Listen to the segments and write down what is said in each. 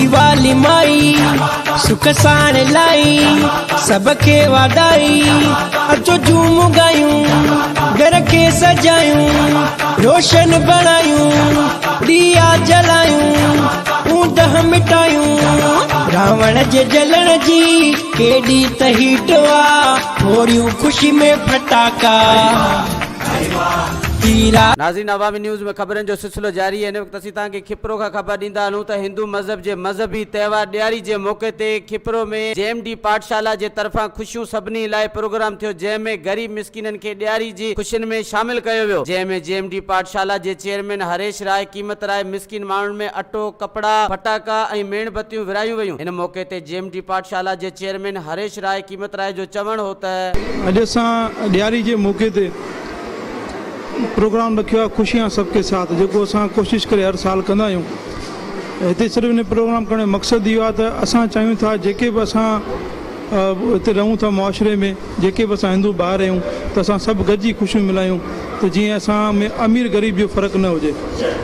ديوالي مائي سک ساڻ لائي سڀ کي واڌائي اچو جهوم ڳايون گهر کي سجايون روشن بڻايون ڏيئا جلايون اوندهه مٽايون راوڻ جي جلڻ جي ڪيڏي ته هيٽ آ ڦوڙيون خوشي ۾ ڦٽاڪا. ناظرين عوامي نيوز ۾ خبرن جو سلسلو جاري آهي هن وقت اسين توهان کي کپرو کان خبر ڏيندا هلون ته هندو مذهب جي مذهبي تهوار ڏياري جي موقعي تي کپرو ۾ جي ايم ڊي پاٺشالا جي طرفان خوشيون سڀني لاء پروگرام ٿيو جنهن ۾ غريب مسڪينن کي ڏياري جي خوشين ۾ شامل ڪيو ويو جنهن ۾ جي ايم ڊي پاٺشالا جي چيئرمين هريش راء قيمت راء مسڪين ماڻهن ۾ اٽو ڪپڙا ڦٽاڪا ۽ ميڻ بتيون ورهايون ويون هن موقعي تي جي ايم ڊي پاٺشالا جي چيئرمين هريش راء قيمت راء جو چوڻ هو ته. اڄ اسان ڏياري جي موقعي تي پروگرام رکيو آهي خوشيان سب ڪي ساٿ جيڪو اسان ڪوشش ڪري هر سال ڪندا آهيون هتي صرف ان پروگرام ڪرڻ جو مقصد اهو آهي ته اسان چاهيون ٿا جيڪي به اسان هتي رهون ٿا معاشري ۾ جيڪي به اسان هندو ڀائر آهيون ته اسان سڀ گڏجي خوشيون ملهايون ته جيئن اسان ۾ امير غريب جو فرق نه هجي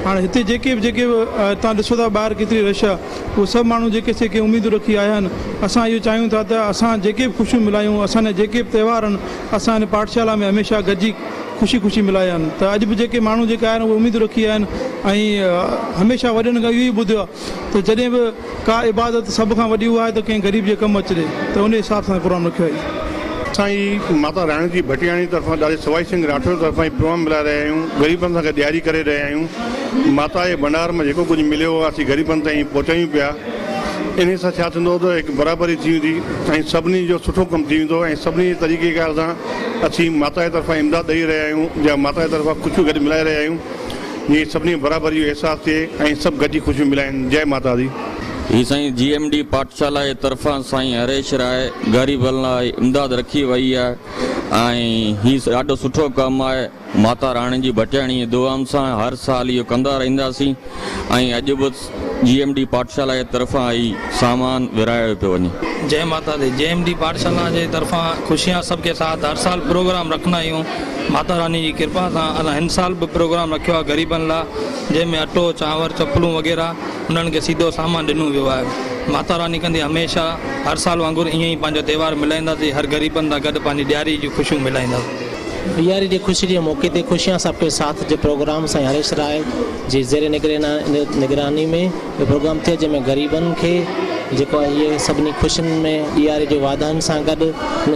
هاڻي هتي جيڪي به جيڪي به تان ڏسو ٿا ٻاهر ڪيتري رش آهي اهي سڀ ماڻهو جيڪي سي ڪي اميدون رکي آيا آهن اسان اهو چاهيون ٿا ته اسان جيڪي به خوشيون ملهايون اسان جا جيڪي به تهوار آهن اسان هن پاٺشالا ۾ هميشه گڏجي خوشي خوشي ملهايا آهن ته اڄ به جيڪي ماڻهو جيڪي آيا آهن اهي اميدون رکي آيا آهن ۽ هميشه وڏن کان اهو ئي ٻڌيو آهي ته جڏهن به ڪا عبادت سڀ کان وڏي اها آهي ته ڪنهن غريب جي ڪم اچجي ته ان حساب سان پروگرام رکيو آهي. اسان هي ماتا راڻي جي ڀٽياڻي طرفان ڏاڏي سوائي سنگهه راٺوڙ طرفان هي پروگرام ملهائي رهيا آهيون غريبن سان گڏ ڏياري ڪري رهيا آهيون ماتا جي ڀنڊار مان جيڪو ڪجهه مليو آهي اسين غريبن تائين پهچايون پيا انهي سان ڇا ٿيندو ته هڪ برابري ٿي ويندي ۽ سڀني جو سٺو ڪم ٿي ويندو ۽ سڀني جي طريقي ڪار سان اسين ماتا جي طرفان امداد ڏئي رهيا آهيون يا ماتا جي طرفان خوشيون گڏ ملهائي رهيا آهيون جيئن سڀني ۾ برابري جو احساس ٿئي ۽ سڀ گڏجي خوشيون ملهائين جئي ماتا the. هي سائين جي ايم ڊي پاٺشالا جي طرفان سائين هريش راء غريبن لاء امداد رکي وئي آهي ۽ هي ڏاڍو سٺو ڪم آهي ماتا راڻي جي ڀٽياڻي جي دعائن سان هر سال اهو ڪندا رهنداسين ۽ اڄ به جي ايم ڊي پاٺشالا جي طرفان هي سامان ورهايو پيو وڃي. جئي ماتا the جي ايم ڊي پاٺشالا جي طرفان خوشيان سب ڪي ساٿ هر سال پروگرام رکندا آهيون ماتا راني جي ڪرپا سان اسان هن سال به پروگرام رکيو آهي غريبن لا جنهن ۾ اٽو چانور چپلون وغيره انهن کي سيڌو سامان ڏنو ويو آهي ماتا راني ڪندي هميشه هر سال وانگر ائين ئي پنهنجو تهوار ملهائينداسين هر غريبن سان گڏ پنهنجي ڏياري جون خوشيون ملهائينداسين. ڏياري جي خوشي جي موقعي تي خوشيان سب ڪي ساٿ جي پروگرام سائين هريش راء جي زير نگراني ۾ اهو پروگرام ٿيو جنهن ۾ غريبن کي جيڪو آهي اهي سڀني خوشين ۾ ڏياري جي واڌاين سان گڏ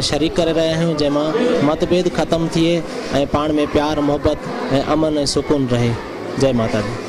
شريڪ ڪري رهيا آهيون جنهن مان مت ڀيد ختم ٿئي ۽ پاڻ ۾ پيار محبت ۽ امن ۽ سڪون رهي جئي ماتا the.